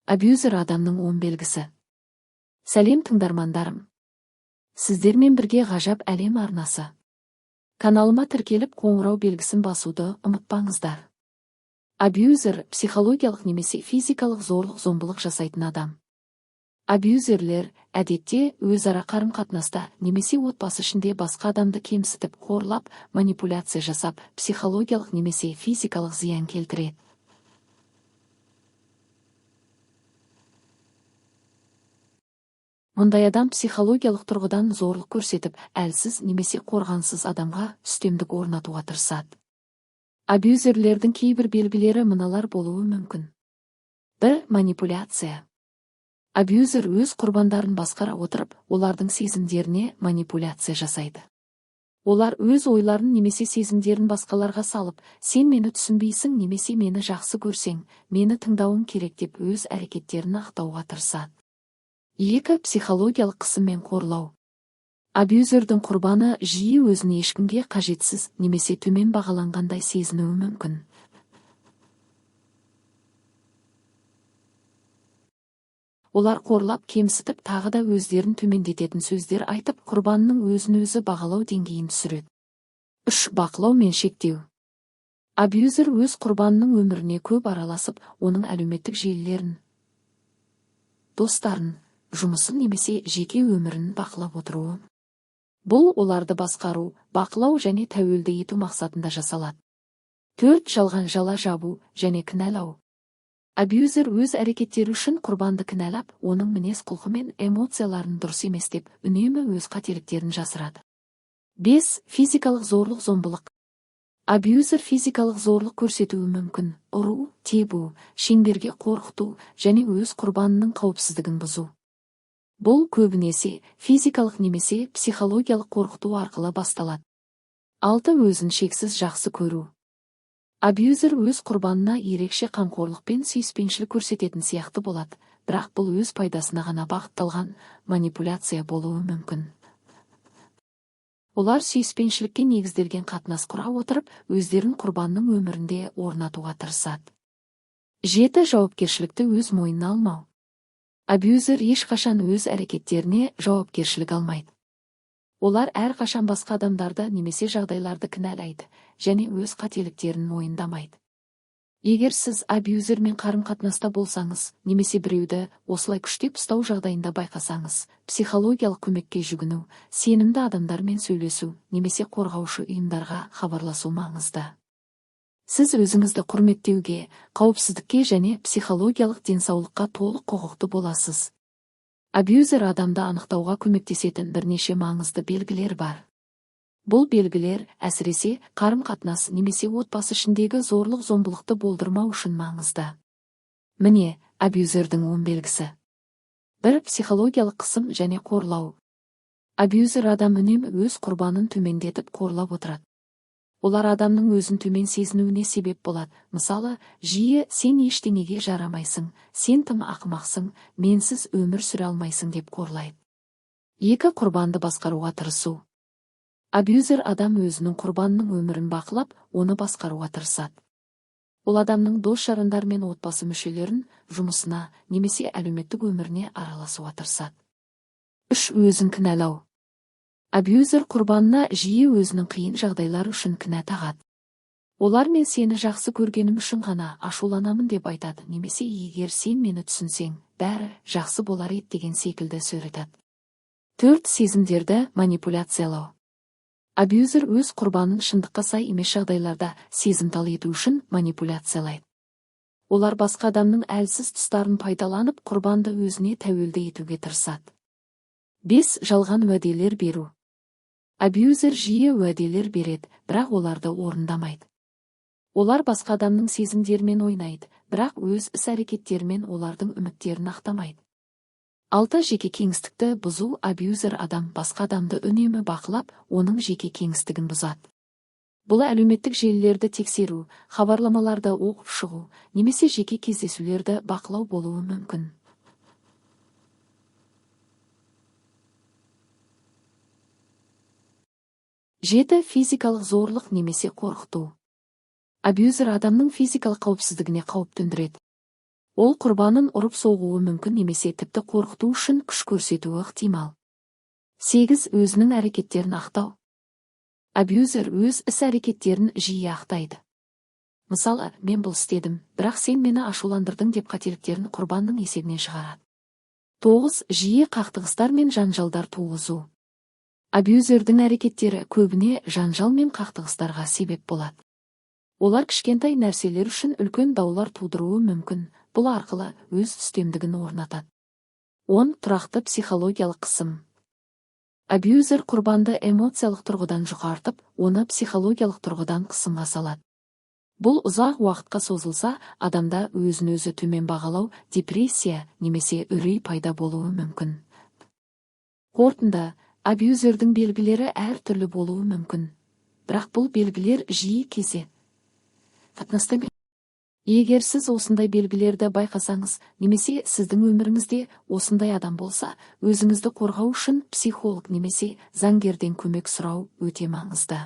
Абьюзер адамның 10 белгісі. Сәлем, тыңдармандарым. Сіздермен бірге Ғажап әлем арнасы. Каналыма тіркеліп, қоңырау белгісін басуды ұмытпаңыздар. Абьюзер – психологиялық немесе физикалық зорлық-зомбылық жасайтын адам. Абьюзерлер әдетте өзара қарым-қатынаста немесе отбасы ішінде басқа адамды кемсітіп, қорлап, манипуляция жасап, психологиялық немесе физикалық зиян келтіреді. Мұндай адам психологиялық тұрғыдан зорлық көрсетіп, әлсіз немесе қорғансыз адамға үстемдік орнатуға тырысады. Абьюзерлердің кейбір белгілері мыналар болуы мүмкін. 1. Манипуляция. Абьюзер өз құрбандарын басқара отырып, олардың сезімдеріне манипуляция жасайды. Олар өз ойларын немесе сезімдерін басқаларға салып, сен мені түсінбейсің немесе мені жақсы көрсең, мені тыңдауың керек деп өз әрекеттерін ақтауға тырысады. 2. Психологиялық қысым мен қорлау. Абьюзердің құрбаны жиі өзін ешкімге қажетсіз немесе төмен бағаланғандай сезінуі мүмкін. Олар қорлап, кемсітіп, тағы да өздерін төмендететін сөздер айтып, құрбанның өзін-өзі бағалау деңгейін түсіреді. 3. Бақылау мен шектеу. Абьюзер өз құрбанының өміріне көп араласып, оның әлеуметтік желілерін, достарын, жұмысын немесе жеке өмірін бақылап отыруы. Бұл оларды басқару, бақылау және тәуелді ету мақсатында жасалады. 4. Жалған жала жабу және кінәлау. Абьюзер өз әрекеттері үшін құрбанды кінәлап, оның мінез-құлқы мен эмоцияларын дұрыс емес деп, үнемі өз қателіктерін жасырады. 5. Физикалық зорлық-зомбылық. Абьюзер физикалық зорлық көрсетуі мүмкін: ұру, тебу, шеңберге қорқыту және өз құрбанының қауіпсіздігін бұзу. Бұл көбінесе физикалық немесе психологиялық қорқыту арқылы басталады. 6. Өзін шексіз жақсы көру. Абьюзер өз құрбанына ерекше қамқорлық пен сүйіспеншілік көрсететін сияқты болады, бірақ бұл өз пайдасына ғана бағытталған манипуляция болуы мүмкін. Олар сүйіспеншілікке негізделген қатынас құра отырып, өздерін құрбанның өмірінде орнатуға тырысады. 7. Жауапкершілікті өз мойнына алмау. Абьюзер ешқашан өз әрекеттеріне жауапкершілік алмайды. Олар әрқашан басқа адамдарды немесе жағдайларды кінәлайды және өз қателіктерін мойындамайды. Егер сіз абьюзермен қарым-қатынаста болсаңыз, немесе біреуді осылай күштеп ұстау жағдайында байқасаңыз, психологиялық көмекке жүгіну, сенімді адамдармен сөйлесу немесе қорғаушы ұйымдарға хабарласу маңызды. Сіз өзіңізді құрметтеуге, қауіпсіздікке және психологиялық денсаулыққа толық құқықты боласыз. Абьюзер адамды анықтауға көмектесетін бірнеше маңызды белгілер бар. Бұл белгілер әсіресе қарым-қатынас немесе отбасы ішіндегі зорлық-зомбылықты болдырмау үшін маңызды. Міне, абьюзердің 10 белгісі. 1. Психологиялық қысым және қорлау. Абьюзер адам үнемі өз құрбанын төмендетіп, қорлап отырады. Олар адамның өзін төмен сезінуіне себеп болады. Мысалы, жиі сен ештеңеге жарамайсың, сен тым ақымақсың, менсіз өмір сүре алмайсың деп қорлайды. 2. Құрбанды басқаруға тырысу. Абьюзер адам өзінің құрбанының өмірін бақылап, оны басқаруға тырысады. Ол адамның дос-жарандары мен отбасы мүшелерін жұмысына немесе әлеуметтік өміріне араласуға тырысады. 3. Өзін кінәлау. Абьюзер құрбанына жиі өзінің қиын жағдайлары үшін кінә тағады. Олар мен сені жақсы көргенім үшін ғана ашуланамын деп айтады немесе егер сен мені түсінсең, бәрі жақсы болар еді деген секілді сөз айтады. 4. Сезімдерді манипуляциялау. Абьюзер өз құрбанын шындыққа сай емес жағдайларда сезімтал ету үшін манипуляциялайды. Олар басқа адамның әлсіз тұстарын пайдаланып, құрбанды өзіне тәуелді етуге тырысады. 5. Жалған уәделер беру. Абьюзер жиі уәделер береді, бірақ оларды орындамайды. Олар басқа адамның сезімдерімен ойнайды, бірақ өз іс-әрекеттерімен олардың үміттерін ақтамайды. 6. Жеке кеңістікті бұзу. Абьюзер адам басқа адамды үнемі бақылап, оның жеке кеңістігін бұзады. Бұл әлеуметтік желілерді тексеру, хабарламаларды оқып шығу немесе жеке кездесулерді бақылау болуы мүмкін. 7. Физикалық зорлық немесе қорқыту. Абьюзер адамның физикалық қауіпсіздігіне қауіп төндіреді. Ол құрбанын ұрып соғуы мүмкін немесе тіпті қорқыту үшін күш көрсетуі ықтимал. Сегіз, өзінің әрекеттерін ақтау. Абьюзер өз іс-әрекеттерін жиі ақтайды. Мысалы, «Мен бұл істедім, бірақ сен мені ашуландырдың» деп қателіктерін құрбанның есебінен шығарады. Тоғыз, жиі қақтығыстар мен жанжалдар туғызу. Абьюзердің әрекеттері көбіне жанжал мен қақтығыстарға себеп болады. Олар кішкентай нәрселер үшін үлкен даулар тудыруы мүмкін, бұл арқылы өз үстемдігін орнатады. 10, тұрақты психологиялық қысым. Абьюзер құрбанды эмоциялық тұрғыдан жұқартып, оны психологиялық тұрғыдан қысымға салады. Бұл ұзақ уақытқа созылса, адамда өзін өзі төмен бағалау, депрессия немесе үрей пайда болуы мүмкін. Қорытынды: абьюзердің белгілері әртүрлі болуы мүмкін, бірақ бұл белгілер жиі кезе қатынаста. Егер сіз осындай белгілерді байқасаңыз немесе сіздің өміріңізде осындай адам болса, өзіңізді қорғау үшін психолог немесе заңгерден көмек сұрау өте маңызды.